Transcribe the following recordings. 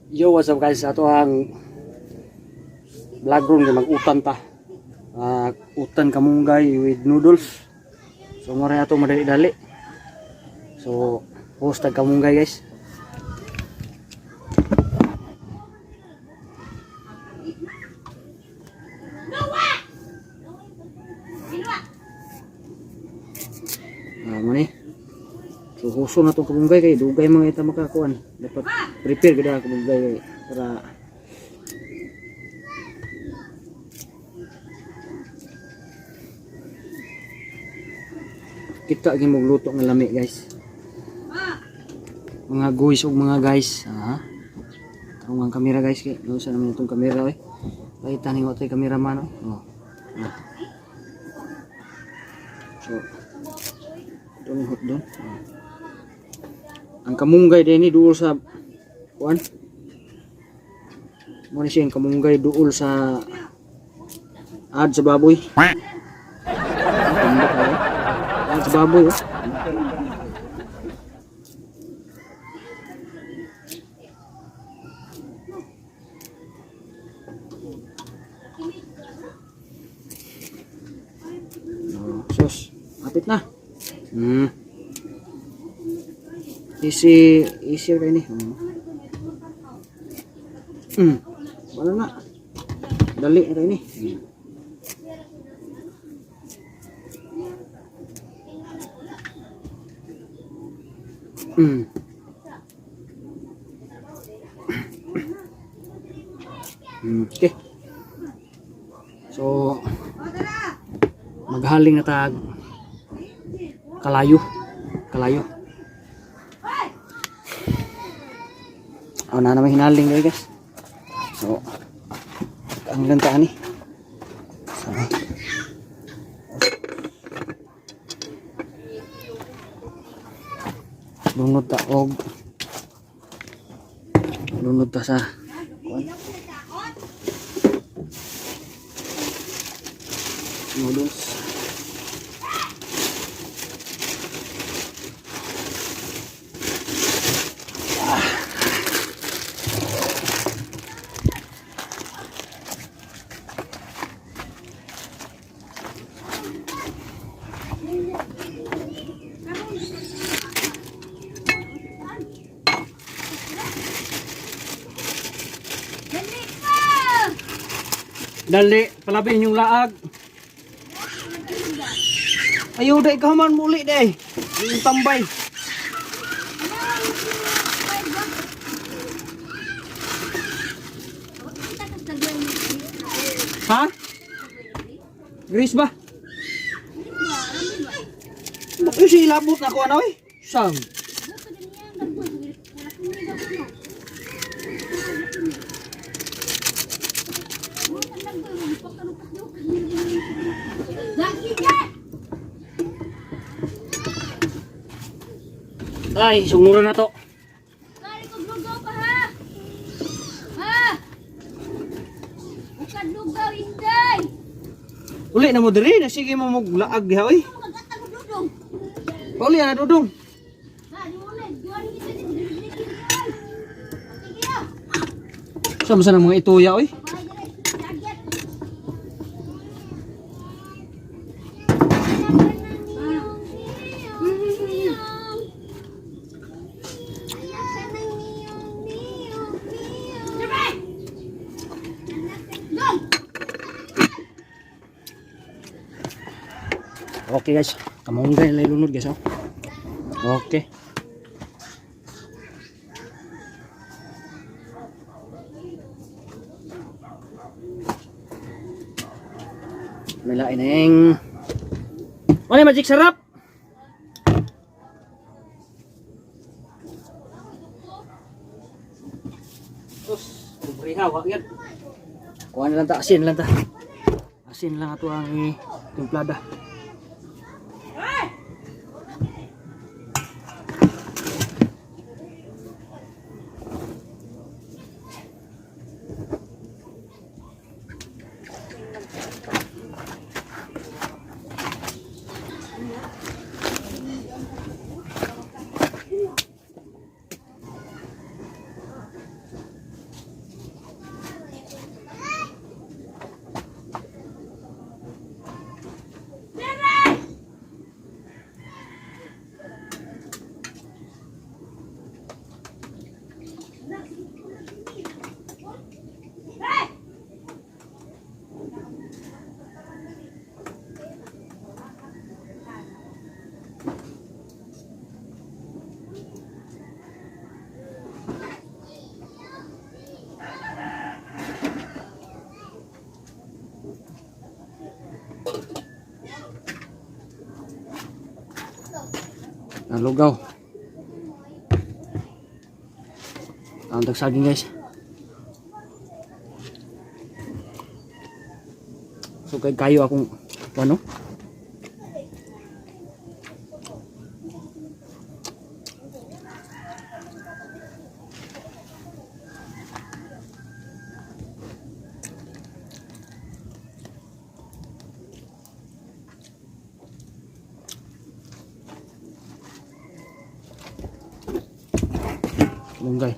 Yo, what's up, guys? Ato ang vlog ron kay mag-utan ta. Utan kamunggay with noodles. So mo ato madali-dali. So host tag kamunggay, guys. Mo ni. So huso na tong kamunggay kay dugay mga ita makakuan. Dapat prepare gid ang kamunggay kay para kita gyud mong luto nga lami, guys. Mga guys ug mga guys, ha. Tarong ang kamera, guys, kay no sa naman itong kamera oy. Pakita ni mo kameraman oy. Oh. Ah. So doon hot doon. Oh. Ang kamunggay din ni duol sa kuan. Mo ni siya ang kamunggay duol sa ad sa baboy. Tambak kayo. Ad sa baboy oh. Oh, sus, apit na. Easy, easy kayo ni. Oh. Wala na. Dali na kayo ni. Okay. So, maghaling na tag kalayo. Kalayo. Oh, na naman hinaling guys. So, ang lanta ni. So, lunod ta og lunod ta sa kuan. Noodles. Dali pa! Dali, palabin yung laag. Ayaw dai ka man muli dai. Yung tambay. Ha? Grace ba? Bakit si ilabot na ako ano eh? Sam. Ay, sunguro na to. Kari ko lugaw pa ha! Ha! Bukad lugaw, inday! Uli na mo diri, na sige mo maglaag diha oy. Magatag og dudong! Uli na dudong. Ha, di mo ulit. Juan kita din, dili dili. Sige ya. Sama sa mga ituya oy. Bahay dire. Dagyat. Okay guys, kamunggay na lunod guys oh. Okay. May lain na yung Ano yung magic sarap? Sus, kubriha, wag yan. Kuha na lang ta, asin lang ta. Asin lang ato ang timplada. Ang lugaw. Ang tagsaging, guys. So kay kayo akong ano? Munggay.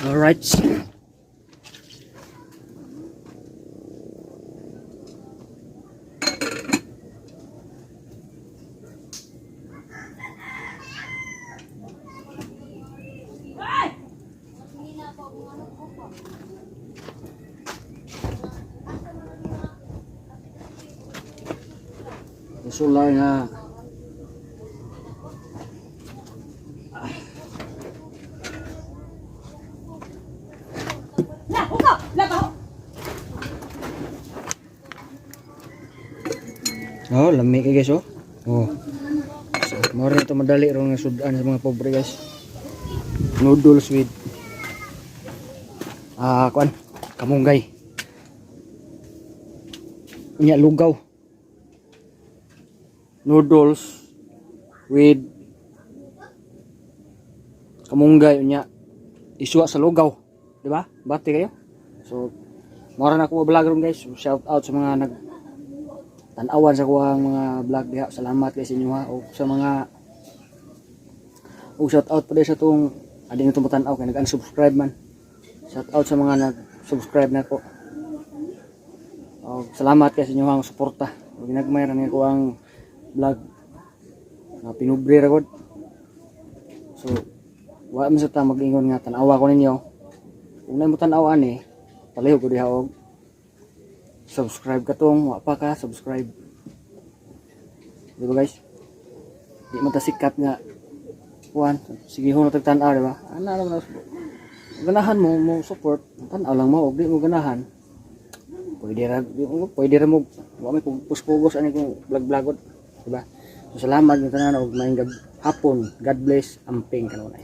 Alright. Solar nga. La, hukaw! La, baho! Oh, lami kay, guys, oh. Oh. So, mao rin ito madali ron nga sudan sa mga pobre, guys. Noodles with kuan, kamunggay. Unya lugaw. Noodles with kamunggay, unya iswa sa lugaw, di ba? Bati kayo. So, mao ra na ako vlog ron, guys. So, shout out sa mga nag tan-awan sa kuhang mga vlog diha. Salamat kay sa inyo ha. O sa mga o shout out pa sa tong adi nga tan-aw kay nag-unsubscribe man. Shout out sa mga nag-subscribe na ko. O, salamat kay sa inyo ang suporta. O ginagmay ra ni kuhang vlog na pinubre ra gud. So wa man sa ta mag-ingon nga tan-awa ko ninyo. Kung na mo tan-aw ani, palihog ko diha og subscribe ka tong wa pa ka subscribe, di ba, guys? Di man ta sikat nga kuan, sige ho na tag tan-aw, di ba? Ana lang na, ganahan mo mo support, tan-aw lang mo. Og di mo ganahan, pwede ra, pwede ra mo. Wa may pugos ani kung vlog vlogod, di ba? So salamat ng tanan og maayong hapon. God bless. Amping kanunay.